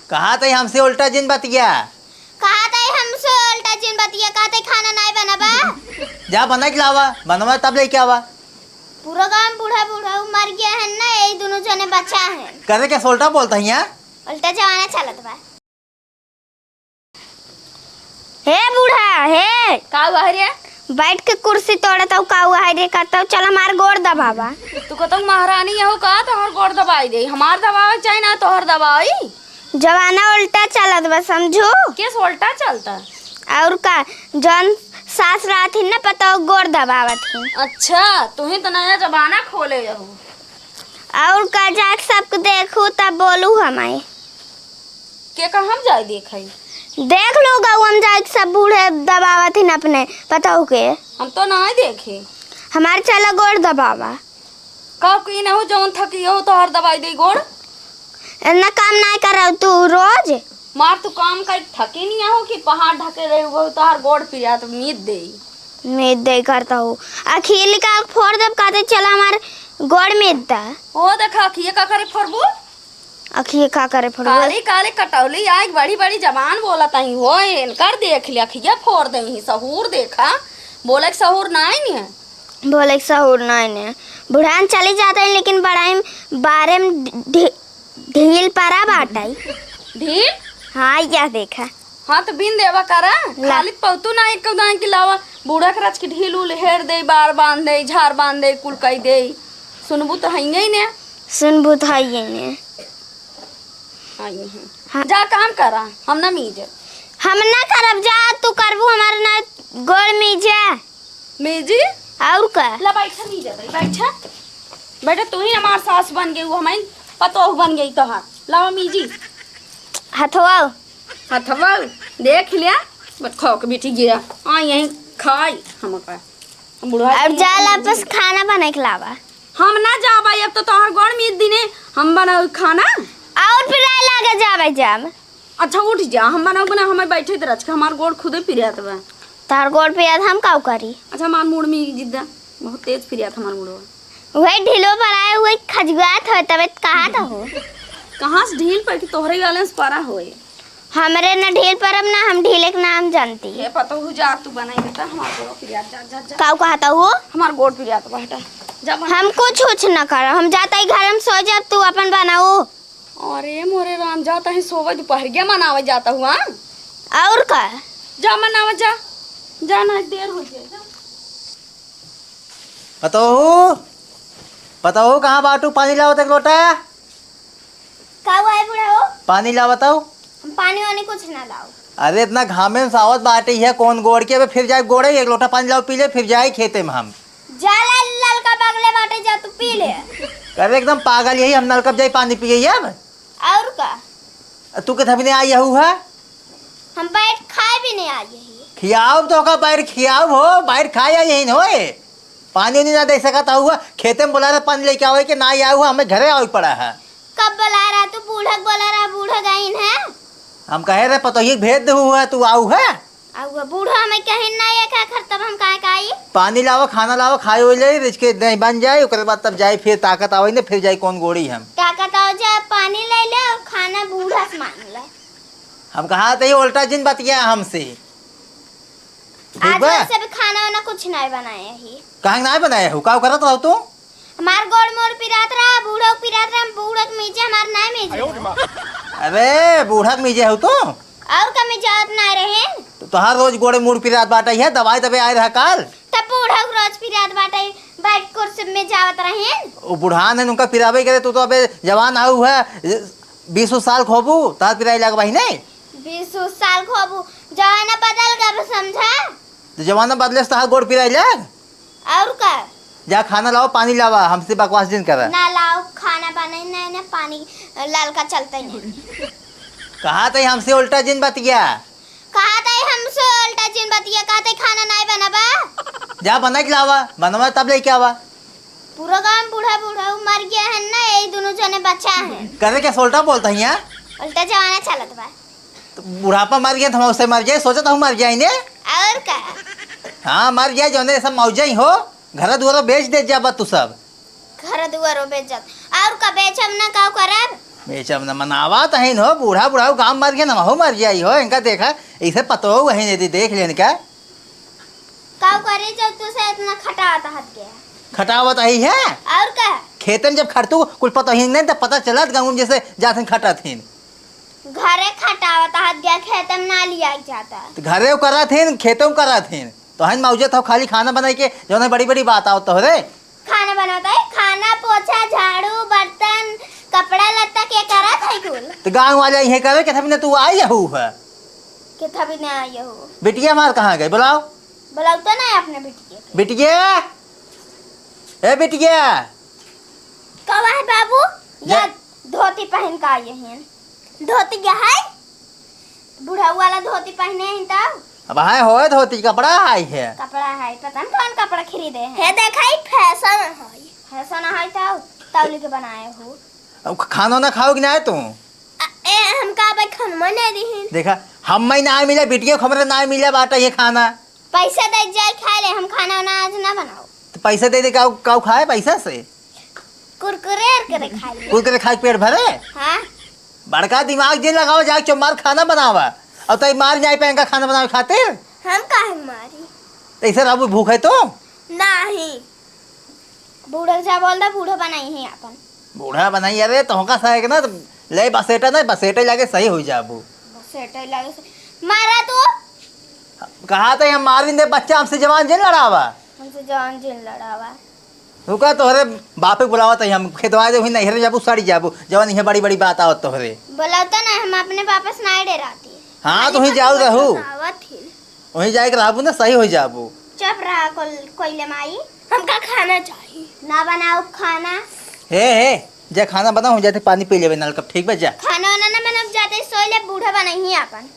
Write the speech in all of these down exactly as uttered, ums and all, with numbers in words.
कहा तई हमसे उल्टा जिन बतिया। कहा तई हमसे उल्टा जिन बतिया, कहा तई खाना नाई बनबा। जा बनाइ के लावा, बनवा तब लेके आवा। पूरा गाँव बूढ़ा बूढ़ा मर गया है ना, यही दोनों जने बचा है। करे के उल्टा बोलता हिया? उल्टा जमाना चलत बा। हे बूढ़ा, हे। का हुआ है रे? बैठ के कुर्सी तोड़त हऊ, का हुआ है रे? कहत हऊ, "चल हमार गोड़ दबावा।" तू कहत हऊ महारानी यहू का तोहर गोड़ दबाई दे? हमार दबावे के चाही ना, तोहर दबाई। जमाना उल्टा चलत बा, समझू? केस उल्टा चलता? और का, जौन सास रहत ही ना, पतोह गोड़ दबावत ही। अच्छा, तू ही तो नया जमाना खोले रहू। और का, जाके सबके देखू, तब बोलू हमारे। के का हम जाए देखई? देख लो गौवा में जाए के सब बूढ़े दबावत हिन अपने पतोह के। हम तो नाई देखे। हमार चला गोड़ दबावा। का की ना हो जौन थकी हो तोहर दबाई दे गोड़। इतना काम नाई करब तू रोज। मार तू काम कर थकी नहीं हो कि पहाड़ ढके रहे वो तोहर गोड़ पिरात मीत दे। मीत दे करत हऊ। अखिल का फोड़ देब कहते चला हमार गोड़ मीत दा। ओ देखा अखिए का करे फोड़बू। अखिए का करे फोड़बू? काली काली कटौली आइक बड़ी बड़ी जबान बोलत ही हो, इनकर देख ले, अखिए फोड़ देही, सहूर देखा, बोले के सहूर नाई ने। बोले के सहूर नाई ने। बुढ़ान चली जात ही, लेकिन बड़ाई में बारे में ढी-, ढील परा बाटई। ढील? हाँ, यह देखा। हाँ, तो बीन देवा करा, ला। खाली पौतू ना एक दान के लावा, बूढ़ा के रच के ढील उल हेर दे, बार बांध दे, झार बांध दे, कुल कई दे। सुनबू तो हइये ने। सुनबू तो हइये ने। आई हैं। हाँ। जा काम करा, हम ना मीजे। हम ना करब, जा तू करबू, हमार ना गोड़ मीजे। मीजी? और का? ला बैठा मीजे, भाई, बैठा। बेटा, तू ही हमार सास बन गई, वो हमारी पतोह बन गई तोहार। लावा मीजी। हथवा। हथवा, देख लिया, बस खा के बैठी गया। आ, यहीं खाई, हम का। हम बुढ़ा और के जा यहीं लापस खाना बना के लावा। हम ना जाबा, अब तो तोहर गोड़ मीत दिने, हम बनाऊ खाना। और पिराए लागे जाबे जाब। अच्छा, उठ जा, हम बनाऊ बना, हमें बैठे त रच के, हमार गोड़ खुदे पिरात बा। तोहर गोड़ पिरात, हम काऊ करी? अच्छा, हमार मुड़ में जिद्दा, बहुत तेज पिरात हमार मुड़वा। वही ढीलो पर आए, वही खजुआत हो, तबे कहा तो हो। कहाँ से ढील पर कि तोहरे वाले से परा होए? हमरे न ढील परब, ना हम ढीले के नाम जानती। ए पतोहू, जा तू बनाई देता, हमार गोड़ पिरात, जा, जा, जा। काऊ कहता हो? हमार गोड़ पिरात बा, हटा। जा बना। हम कुछ उछ न करब, हम जाता ही घर में सो जाब, तू अपन बनाऊ। अरे मोरे राम, जाता ही सोवे, दोपहरिया मनावे जाता हुआ। और का? जा मनावे जा, जा ना देर हो जाए, जा। पतोहू, पतोहू, कहाँ बाटू? पानी लाओ तो एक लोटा। का हुआ है बूढ़ा हो? पानी लाओ बताओ। हम पानी वानी कुछ ना लाओ। अरे इतना घामे में सावत बाटे है, कौन गोड़ के? अबे फिर जाए गोड़े, एक लोटा पानी लाओ पी ले, फिर जाए खेते में हम। जा ला ललका बगले बाटे, जा तू पी ले। अरे एकदम पागल यही, हम नलका पे जाए पानी पिए अब। और का? तू के थपने आई हऊ है? हम बैठ खाए भी नहीं आई यही। खियाओ तो का बैठ खियाओ हो, बैठ खाए आई यही न होए। पानी उनी ना दे सकत हऊ है, खेते में बोला रहा पानी लेके आओ कि ना आऊ है, हमें घरे आवे पड़ा है। कब बोला रहा तू? बूढ़ा के बोला रहा, बूढ़ा गईन है। हम कहे रहे पतोहिए के भेज दे हुआ, तू आऊ है। आऊ है, बूढ़ा हमें कहीं ना ये का खर, तब हम काहे का आई? पानी लावा, खाना लावा, खाए हो जाए, रिच के नहीं बन जाए, ओकरे बाद तब जाए, फिर ताकत आवे ने, फिर जाए कौन गोड़ी हम। ताकत आओ जा, पानी ले ले और खाना बूढ़ा से मांग ले। हम कहा तो ये उल्टा जिन बतिया हमसे। ठीक आज बा? वैसे भी खाना वाना कुछ नहीं बनाए ही। काहे नाई बनाए हो? का करत रहो तू? हमार गोड़ मोड़ पिरात रहा, बूढ़ो पिरात रहा, हम बूढ़ो के मीजे हमार नाई मीजे। अरे, बूढ़ा के मीजे हो तू? और का मीजात नाई रहे? तो तोहार रोज गोड़े मुड़ पिरात बाटे है, दवाई दबे आए रहा काल। तब बूढ़ो के रोज पिरात बाटे, बैठ कुर्सी में जावत रहे। वो बुढ़ान है, उनका पिराबे करे, तू तो अबे जवान आऊ है, बीस साल खोबू, तार पिराई लग भाई नहीं। बीस साल खोबू, जमाना बदल गया, समझा? तो जमाना बदले से तहार गोड़ पिराई लाग। और का? जा खाना लाओ, पानी लावा, हमसे बकवास जिन करा। ना लाओ, खाना बनाई नहीं, ना पानी, ललका चलता ही नहीं। कहा तई हमसे उल्टा जिन बतिया। कहा तई हमसे उल्टा जिन बतिया, कहा तई खाना नहीं बनाबा। जा बना के लावा, बनवा तब लेके आवा। पूरा गांव बूढ़ा बूढ़ा मर गया है ना, यही दोनों जने बचा है। करे के उल्टा बोलता हिया? उल्टा जमाना चलत बा। तो बुढ़ापा मर गया, तो हम उससे मर जाए, सोचा था हम मर जाए ने। और का? हाँ, मर जाए, जौने सब मौजा ही हो, घर दुआरो बेच दे जाबा तू सब। घर दुआरो बेच जात। और का बेचब ना, का करब? बेचब न मनावा तहिन हो, बूढ़ा बूढ़ा गाँव मर गया, नमहू मर जाई हो। इनका देखा, इसे पतो वही यदि देख लेन का। काऊ करे जब तू से इतना खटावत हत गया? खटावत आई है? और का? खेतन जब खटतू कुल पता ही नहीं तो पता चलत गाँव में जैसे जाथन खटत हिन। घरे खटावत हत गया, खेतन ना लिया जाता। तो घरे करत हिन, खेतों करत हिन। तो हन मौजत हो खाली खाना बनाई के, जौन बड़ी बड़ी बात आवत हो रे। खाना बनाता है, खाना, पोछा, झाड़ू, बर्तन, कपड़ा लत्ता के करत है कुल। तो गाँव वाले इहे करे, केथा बिना तू आई हऊ है? केथा बिना आई हऊ? बिटिया हमार कहाँ गए, बुलाओ। बुलाओ तो ना अपने बिटिया के। बिटिया, ए बिटिया। कवा है बाबू? जा- या धोती पहन के आई हैं। धोती क्या है? बुढ़ऊ वाला धोती पहने हैं तब? अब हाय होए धोती, कपड़ा हाय है। कपड़ा है, पता नहीं कौन कपड़ा खरीदे हैं। हे देखा, ई फैशन है। फैशन है तब, तौली के बनाए हो। अब खाना ना खाओ कि ना तू? अ, ए, हम का भाई खाना नहीं दी। देखा, हम ना मिले, बिटिया को हमरे ना मिले बाटा ये खाना। पैसा दे जाए खाए ले, हम खाना वाना आज ना बनाओ। तो पैसा दे दे, काऊ, काऊ खाए पैसा से? कुरकुरे उरकुरे खा ले। कुरकुरे खाए के पेट भरे? हाँ। बड़का दिमाग जिन लगावा, जाके चुप मार खाना बनावा। और तई मार जाए पे इनका खाना बनावे खातिर? हम काहे मारी? तो ऐसे रहबू भूखे तो? नहीं। बूढ़ा से बोल दे, बूढ़ा बनाई है अपन। बूढ़ा बनाई, अरे तोहका साहेब ना, ले बसेटा ना, बसेटे लागे सही हो जाबू। बसेटे लागे से मारा तू। कहा था हम मारिन दे बच्चा, हमसे जवान जिन लड़ावा। हमसे जवान जिन लड़ावा। रुका, तोहरे बापे बुलावत है, हम खेतवा दे, वही नैहर जाबू, सड़ी जाबू, जवन इहे बड़ी बड़ी बात आवत तोहरे। बोलौता ना, हम अपने बापे से नाई डेराती। हाँ, तो वही जाऊ रहू। आवत ही। वही जाए के रहबू ना, सही हो जाबू। चुप रहा, कोल-, कोयले माई। हमका खाना चाहिए। ना बनाओ खाना। हे, हे, जा खाना बनाओ, हम जाते पानी पी लेबे नलकप, ठीक बा, जा। खाना वाना ना बनाओ, जाते सोई ले, बूढ़ा बनाई ही अपन।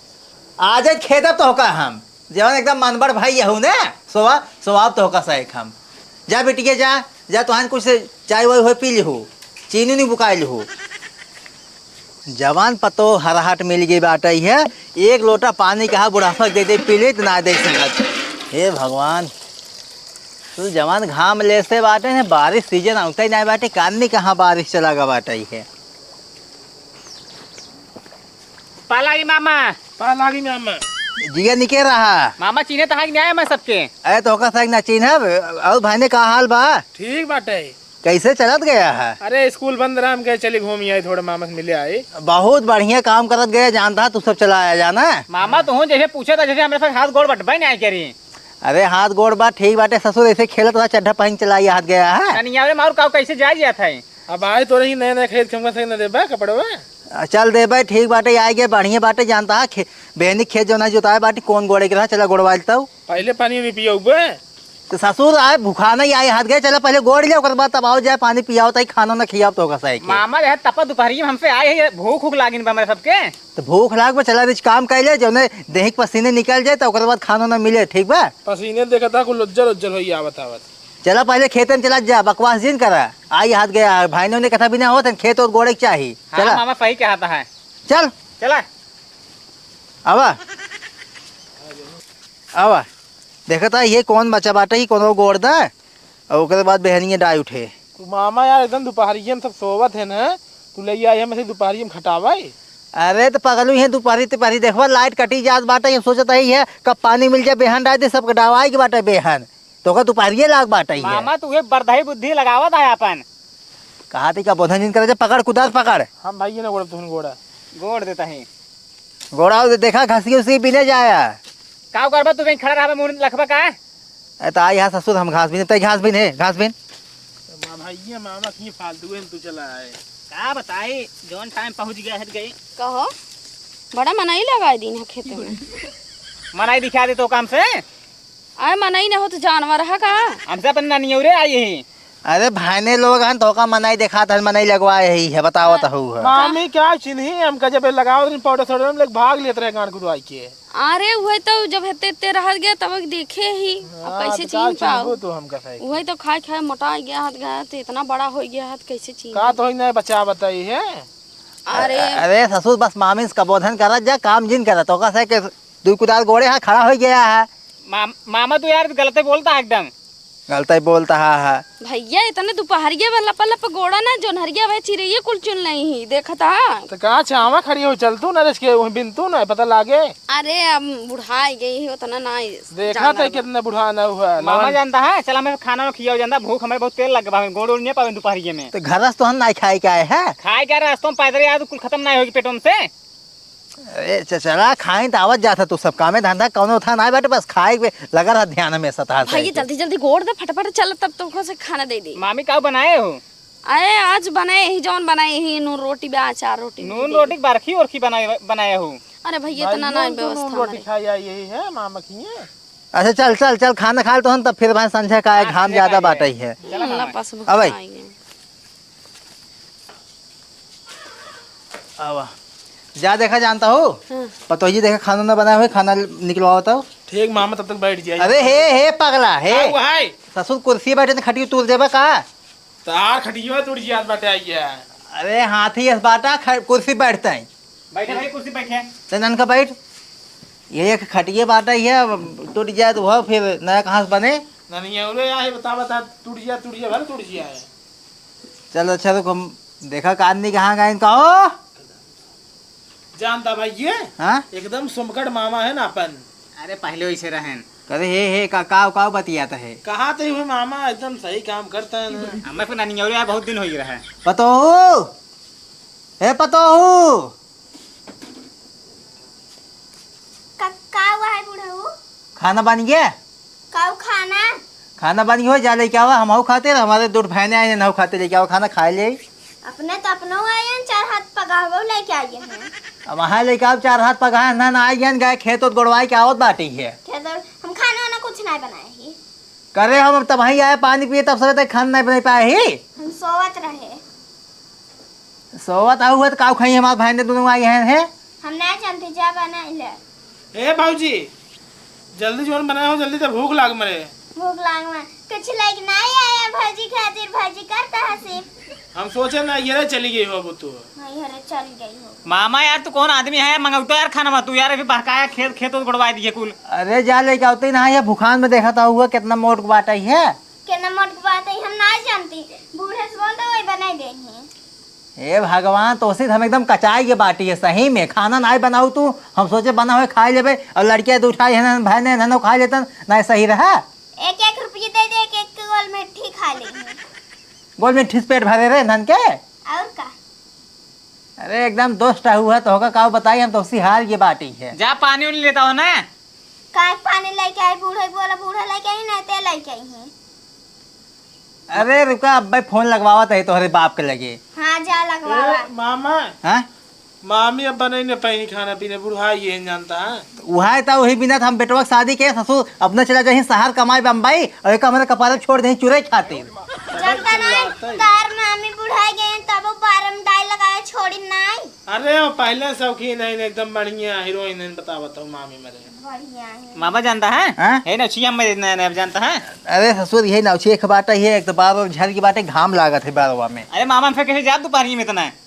आज खेदब तोहका हम, जवन एकदम मनबड़ भाई यहू ने, सोवा, सोवाब तोहका सहेक हम। जा बिटिया जा, जा तोहन कुछ चाय वाय होय पी लिहू, चीनी नहीं बुकाई लिहू। जवान पतो हरहट मिल गई बाटे है, एक लोटा पानी कहा बुढ़ापा के दे दे पी ले, तो ना दे सकत। हे भगवान, तू जवान घाम लेसे बाटे ने, बारिश सीजन आवते ही ना बाटे, कान्नी कहाँ बारिश चला गा बाटे है। पालागी मामा। पालागी मामा। जिया निके रहा। मामा चीन्हे तहाँ के न्याय में सबके। अरे तो ओकर साथ ना चीन्हब। और भाई ने का हाल बा? ठीक बाटे। कैसे चलत गया है? अरे स्कूल बंद रहा, हम कहे चली घूम आई, थोड़ा मामा से मिले आई। बहुत बढ़िया काम करत गया, जानता तू सब चला आया जाना। मामा तू जैसे पूछे था, जैसे हमरे साथ हाथ गोड़ बटबे नहीं करी। अरे हाथ गोड़ बा ठीक बाटे ससुर, ऐसे खेलत रहा, चड्ढा पहन चला आया हाथ गया है। तनिया रे मार का कैसे जाए जात है? अब आए तोरे ही नए नए खरीद के हमका सही न देबा कपड़वा। आ, चल देबे, ठीक बाटे, आए गए, बढ़िया बाटे, जानता है, खे-, बहनी खेत जौन है जोताए बाटे, कौन गोड़े के रहा, चला गोड़वा लेता हूँ। पहले पानी नहीं पिया हुआ। तो ससुर आए, भूखा नहीं आए, हाथ गए, चला पहले गोड़ ले, ओकर बाद तब आओ जाए, पानी पियाओ, ताई खाना ना खियाओ तो होगा सही के। मामा जो है, तपा दोपहरिया में हमसे आए हैं, ये भूख, भूख लागिन बा हमरे सबके। तो भूख लाग बा, चला रिच काम कर ले, जौने देह के पसीने निकल जाए, तो ओकर बाद खाना ना मिले, ठीक बा? पसीने देखता, कुल उज्जर उज्जर होई आवत आवत। चला पहले खेतन चला जा, बकवास जिन करा। आई हाथ गया, भाई ने कथा बिना होत, खेत और गोड़े के चाही। हाँ, चला। मामा सही कहता है। चल। चला। आवा। आवा। देखता ये कौन बच्चा बाटे, ही कौन गोड़ दा, और ओकरे बाद बेहनिए डाई उठे। तू मामा यार एकदम दोपहरिये में सब सोवत है ना, तू ले आई है, मैं से दोपहरिये में खटावे। अरे तो पगलू, ये दोपहरी तिपहरी देखबा, लाइट कटी जात बाटे, ये सोचत ही है कब पानी मिल जाए, बेहन डाल दे, सबके डावाई के बाटे बेहन। तोका दुपहरिये लाग बाटे है। मामा, तू ये बरदही बुद्धि लगावत है अपन। कहा थी का बोधन जिन करे, पकड़ कुदार पकड़। हम भाई ये ना गोड़, तुहन गोड़ा। गोड़ देता है। गोड़ा दे, देखा घसी उसी बिने जाया। का करबा तू, कहीं खड़ा रहबा, मुंह लखबा का? ए, तो आई हा ससुर, हम घास बिने, तै घास बिने, घास बिन। मामा, ये मामा की फालतू है, तू चला आए। का बताई, जौन टाइम पहुँच गया है गई। कहो, बड़ा मनई लगाए दिन है खेते में। मनई दिखा दे तो काम से। अरे मनई न हो तो जानवर है का? हमसे अपन ननियौरे आई ही। अरे भाईने लोग हन, तोका मनई देखात हन, मनई लगवाए ही है, बतावत हऊ है। मामी क्या चिन्ही, हम का जब लगावत रही पाउडर साउडर, हम लोग भाग लेत रहे गान गुदवाई के। अरे उहे तो जब हेते हेते रहत गया तब देखे ही, अब हाँ, कैसे तो का चिन्ह पाओ? चिन्हबो तो हमका सही। उहे तो खाए खाए मोटा गया हत गया, तो इतना बड़ा हो गया हत, कैसे चिन्ह? का तो ही नहीं बचा बताई है। अरे। अरे ससुर, बस मामी से कबोधन करत जा, काम जिन करत, तोका सही के दुई कुदार गोड़े है, खड़ा हो गया है। माम-, मामा तू यार गलते बोलता है एकदम। गलतै बोलत हा, हा। भइया, इतने दुपहरिया में लप लप गोड़ा ना, जोनहरिया भाई चिरइया कुल चुन लई ही, देखत हा। तो कहाँ छावा खड़ी हो, चल तू ना, रिस के वहीं बिन तू ना, पता लागे। अरे, अब बुढ़ाई गई ही, उतना ना देखा जानत तो है। कितना बुढ़ाना हुआ, मामा लवन। जानता है, चला हमें खाना ना खियाओ जानता, भूख हमें बहुत तेज लग बा, गोड़ उड़ नहीं पावे दुपहरिया में। तो घर से तो हम ना खाए के आए हैं। खाए के रहे, रास्तों में पैदल यार कुल खत्म ना होगी पेटों से। अरे च-, चला खाई त आवत जात है, तू सब कामे धंधा कौनो था ना बाटे, बस खाए पे लगा रहा ध्यान हमेशा तहार भइया, सही। जल्दी जल्दी गोड़ दे, फटाफट चल, तब तुमको से खाना दे दे। मामी का बनाए हो? अरे आज बनाए ही, जौन बनाए ही, नून रोटी बा, अचार रोटी नून भी दे। रोटी बरखी ओरखी बनाए, बनाए हो? अरे भइया, भाई, इतना ना नून, नून व्यवस्था रोटी हमारे। खाई आई यही है मामा की है। अच्छा चल चल चल, खाना खा ले तो हम, तब फिर भाई संझा का है, हाँ, घाम संझा ज्यादा का बाटे है। ही है। चला हम्म, खाना। लपस अब भाई। भुखाई है। आवा। जा देखा जानता हो। हाँ। पतोही देखा खाना ना बनाए हुए, खाना निकलवाओ तो। ठीक मामा, तब तक बैठ जाइए। अरे हे, हे पगला, हे। का हुआ है? ससुर कुर्सी बैठे तो खटियो तूर देबा का? तार खटियो तूर जियात बाटे आई है। अरे हाथी इस बाटा ख-, कुर्सी बैठते हैं। बैठे भाई, कुर्सी बैठे। ते ननका बैठ। ये एक खटिए बाटा ही है, अब टूट जाए तो वह फिर नया कहाँ से बने? ना नहीं है, उरे यहाँ है, बता, बता, टूट जाए, टूट जाए, भले टूट जाए। चल अच्छा, रुक, हम देखा का आदमी कहाँ गए इनका, ओ? जानता भाई ये? हाँ? एकदम सुमकड़ मामा है ना अपन। अरे पहले वैसे रहन। करे हे, हे, का, काव, काव बतियात है? कहाँ थे हुए मामा, एकदम सही काम करता है ना। हमें फिर नानी और यार बहुत दिन हो ही रहा है। पतोहू, हे पतोहू। का, का हुआ है बुढ़ऊ? खाना बन गया? काऊ खाना? खाना बन गया, जा लेके आवा, हम हऊ खाते, हमारे दो बहने आए हैं, नहू खाते लेके आवा, खाना खाए ले। अपने तो अपनो आए हैं, चार हाथ पगावो लेके आए हैं। अब वहाँ लेके आओ, चार हाथ पगाए, ना, ना, आई हैं, गए खेत उत गोड़वाई के आवत बाटी है। खेत उत, हम खाना वाना कुछ नहीं बनाए ही। करे हम अब तब वहीं आए, पानी पिए, तब से तक खाना नहीं बना पाए ही। हम सोवत रहे। सोवत आऊ है तो काऊ खाई हमार बहन ने दोनों आई हैं, हैं? हम ना जानते, जा बनाई ले। ए भौजी, जल्दी जोन बनाए हो, जल्दी तो भूख लाग मरे। भूख लाग मरे। कुछ लेके नहीं आया भौजी खातिर, भौजी करता है सिर्फ। हम सोचे ना ये चली गई हो अब तू। नहीं, अरे चल गई हो। मामा यार, तू कौन आदमी है? मंगौता यार खाना में, तू यार अभी बहकाया खेत, खेत उत गोड़वाई दिए कुल। अरे जा लेके आते ना, ये भुखान में देखा था हुआ कितना मोट बाटा ही है। केना मोट के बात है, हम नाई जानती। बूढ़े से बोल दो, वही बनाई देही। हे भगवान, तोसे हम एकदम कचाई के बाटी है सही में। खाना नाई बनाऊ तू, हम सोचे बना हुए खाई लेबे, और लड़किया दो उठाई है ना, भाई ने ननो खाई लेतन, नाई सही रहा। एक एक रुपये दे दे, एक एक गोल मिट्ठी खा ले। गोल मिट्ठी से पेट भरे रहे नन के। और का? अरे एकदम दोस्त हुआ तो होगा, का बताई, हम तो उसी हाल ये बाटी है। जा पानी उनी लेता हो ना। काहे के पानी लेके आई? बूढ़े के बोला, बूढ़ा लेके आई ना, ते लेके आई है। अरे रुका, अब भाई फोन लगवावत है तोहरे बाप के लगे। हाँ, जा लगवावा। ए, मामा। हाँ? मामी अब बनाई ना पाई खाना पीना, बुढ़ा ये जानता है। वही तो, वही बिना तो हम बेटवा के शादी के ससुर अपने चला जाही शहर कमाए बम्बई, और एक हमारे कपारे छोड़ दे चुरई खातिर। जानता ना, तार मामी बुढ़ा गए, तब वो बारह में डाई लगाए छोड़ी नाई। अरे, वो पहले शौकीन है, एकदम बढ़िया हीरोइन है, बता, बताओ, मामी मरे। बढ़िया है। मामा जानता है? हाँ? है ना, छिया में नया नया जानता है? अरे ससुर, यही नौछी एक बात है, एक तो बार बार झर की बात है, घाम लागत है बारवा में। अरे मामा, फिर कैसे जात दोपहरी में इतना है?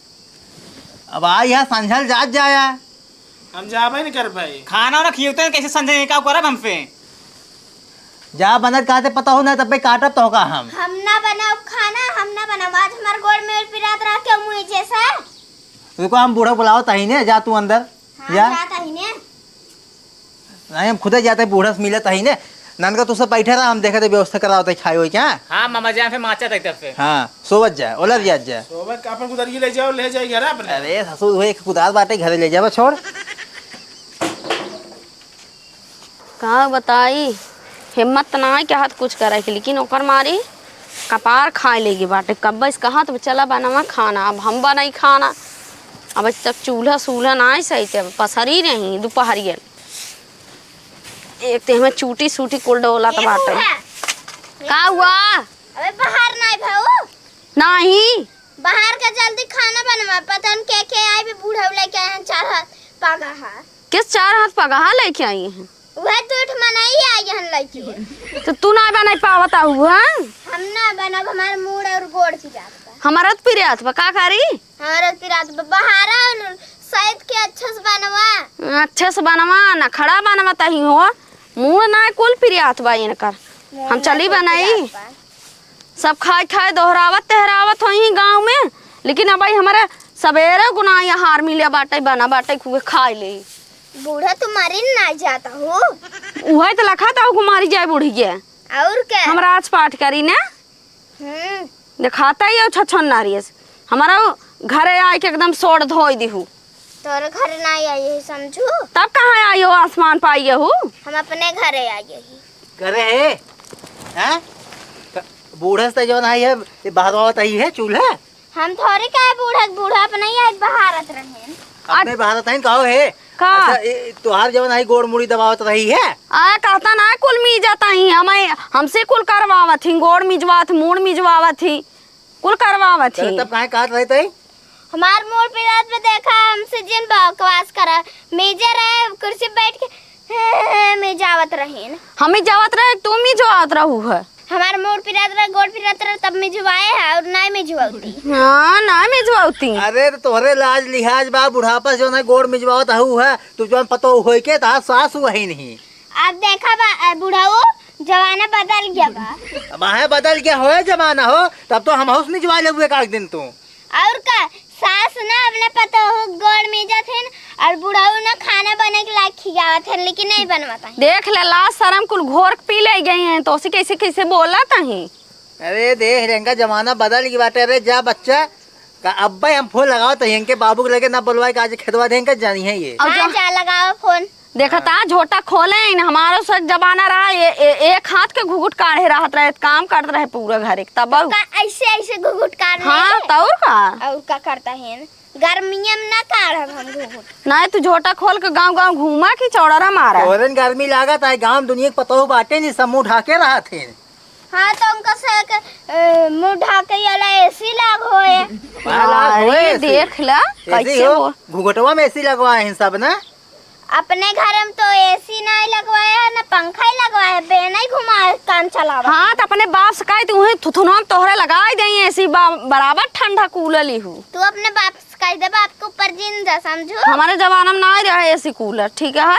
अब आ यहाँ संझल जात जाया। हम जाबे नहीं कर पाए। खाना वाना खियौते हैं, कैसे संझल का करब हम पे? जा बनत कहते पता हो ना, तब पे काटब तो का हम। हम ना बनाओ खाना, हम ना बनाओ। आज हमार गोड़ में पिरात रहा, क्यों मुझे से? रुको, हम बूढ़ा बुलाओ तही ने, जा तू अंदर। हाँ, जा। जा तही ने। नहीं, हम खुदे जाते, बूढ़ा से मिले तही ने। ननका तू सब बैठे रहा, हम देखे थे व्यवस्था कराओ थे खाए होई क्या? हाँ, मामा जान फिर माचा तक तब से। हाँ, सोवत जा, ओलर जात जा। सोवत का अपन कुदारी ले जाओ, ले जाए घर अपने। अरे ससुर, वो एक कुदार बाटे, घरे ले जाबा, छोड़। का बताई, हिम्मत त नाई कहत कुछ करे के, लेकिन ओकर मारी कपार खाए लेगी बाटे। कब्बे से कहत, "चला बनवा खाना।" अब हम बनाई खाना। अब तक चूल्हा सूल्हा नाई सही थे, पसरी रही दोपहरिया। एक ते हमें चूटी सूटी कुल डोला त ए बाटे। बूढ़ा। का हुआ? अबे बाहर नाई भाऊ। नाही। बाहर का जल्दी खाना बनवा, पता न के के आई भी बूढ़ा लेके आए हैं, चार हाथ पगहा। किस चार हाथ पगहा लेके आई हैं? वह दो ठो मनई आई हन लइके। तो तू ना बनाई पावत आहू, हैं? हम ना बनब, हमार मूड़ और गोड़ पिरात बा। हमारा तो पिरात बा, का करी? हमारा तो पिरात बा, बहारा और सैद के अच्छे से बनवा। अच्छे से बनवा, नखड़ा बनवा तही हो। मूड़ ना कुल पिरात बा इनकर। हम चली बनाई। सब खाए खाए दोहरावत तेहरावत होई गाँव में, लेकिन अब भाई हमारे सबेरे गुनाही हार मिले बाटे, बना बाटे, खूबे खाए ले। बूढ़ा तुम्हारी ना जाता हो। उहे तो लखा था, कुमारी जाए बूढ़ी के। और क्या? हम राज पाठ करी ने। हम्म। दिखाता ही है छछन नारियस। हमारा घरे आए के एकदम सोड़ धोई दिहू। तोरे घरे ना आई है, समझू? तब कहाँ आई हो, आसमान पाई हो? हम अपने घरे आई है। घरे है? हैं? त-, बूढ़ा से जौन आई है, ये बहरवावत आई है चूल्हा? हम थोड़ी कहे बूढ़ा, बूढ़ा अपने ही आज बहारत रहेन। अपने बहारत हैं, कहो है? का? अच्छा, ए, तोहार जवन आई गोड़ मुड़ी दबावत रही है? आ, कहता ना कुल मिजात ही, हमें, हमसे कुल करवावत ही, गोड़ मिजवात, मूड़ मिजवावत ही, कुल करवावत ही। तब काहे कहत रहे तई? हमार मूड़ पिरात पे देखा, हमसे जिन बकवास करा, मिजे रहे, कुर्सी बैठ के, मिजावत रहीन। हम मिजावत रहे, तू मिजवावत रहू है। हमार मूड़ पिरात रहे, गोड़ पिरात रहे, तब मिजवाए है और ना मिजवावती। हाँ, ना मिजवावती। अरे, तो तोहरे लाज लिहाज बा, बुढ़ापा से जौन है गोड़ मिजवावत हऊ है, तू जौन पतो होई के, तहार सास वही नहीं। अब देखा बा, ए, बुढ़ऊ, जमाना बदल गया बा। अब आहे बदल गया होए जमाना हो, तब तो हम हौस मिजवा लेबू एक आध दिन तू। और का, सास ना अपने पतोह गोड़ मिजत हन और बुढ़ऊ ना खाना बने के लायक खियावत हन, लेकिन नहीं बनवत हन। देख ले, लाज शरम कुल घोर के पी ले गई हैं, तो उसे कैसे कैसे बोलत ही। अरे देख रे, इनका जमाना बदल गई बाटे। अरे जा बच्चा, का अब्बे हम फोन लगावत ही इनके बाबू के लगे, ना बोलवाए का आज खेदवा दे इनका, जानी है ये। और हाँ, जा जा लगाओ फोन। देखा हाँ। ता झोटा खोले ही ना, हमारो सब जमाना रहा, ए, ए, एक हाथ के घुघुट काढ़े रहत रहे, काम करत रहे पूरा घर एक तब। का ऐसे, ऐसे घुघुट काढ़ हाँ, रहे। तौर का? और का करता है? गर्मिया में ना काढ़ब हम घुघुट। नहीं, तू झोटा खोल के गाँव गाँव घूमा कि चौड़रा मारा। तोरन गर्मी लागत है, गाँव दुनिया के पतोह बाटे नहीं, सब मुँह ढाके रहत हैं। हाँ, तो उनका से एक, ए, मुँह ढाके वाला एसी लाग होए। वाह, लाग होए अरे, एसी। देख ला, एसी कैसे हो? वो घुघुटवा में एसी लगवाए हैं सब ना। अपने घर में तो एसी नहीं लगवाया है, ना पंखा ही लगवाया है, बेना ही घुमा काम चलावा। हाँ, तो अपने बाप से कहे, तू वहीं थुथुनवा में तोहरे लगाई दे एसी, बा-, बराबर ठंडा कूलर ली हूँ। तू अपने बाप से कह दे, बाप के ऊपर जिन जा, समझू? हमारे जमाना में ना रहे एसी कूलर, ठीक है?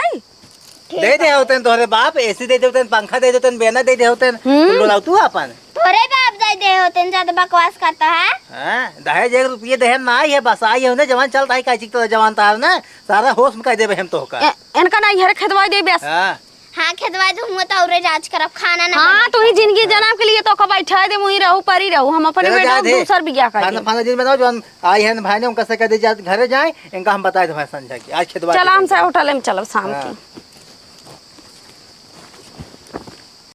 ठीक दे दे बा। होते हैं तोहरे बाप, एसी दे दे होते हैं, पंखा दे दे होते हैं, बेना दे दे होते हैं। हम्म। बोलाओ तू अपन। तोरे बाप दे दे होते हैं, ज्यादा बकवास करता है। हाँ, दहेज एक रुपये दहेज ना आई है, बस आई है उन्हें जवान चलता है, काहे चीखता है जवान तार ना, सारा होश में कह देबे हम तोहका। ए-, इनका ना इहरे खेदवाई दे बस। हाँ। हाँ, खेदवाई दे, हुआ तो औरे राज करब, खाना ना हाँ, बने। तू ही जिंदगी जन्म के लिए तो का बैठा दे, वहीं रहू, परी रहू, हम अपने चलो बेटा जा दे। दूसर बियाह कर खाना दे। फाना जिन बनाओ, जौन आई है भाई ने, उनका से कह दे, जा घरे जाए, इनका हम बताए दे भाई संझा की, आज खेदवाई चला दे हमसे भाई। होटल में चलब शाम हाँ। की।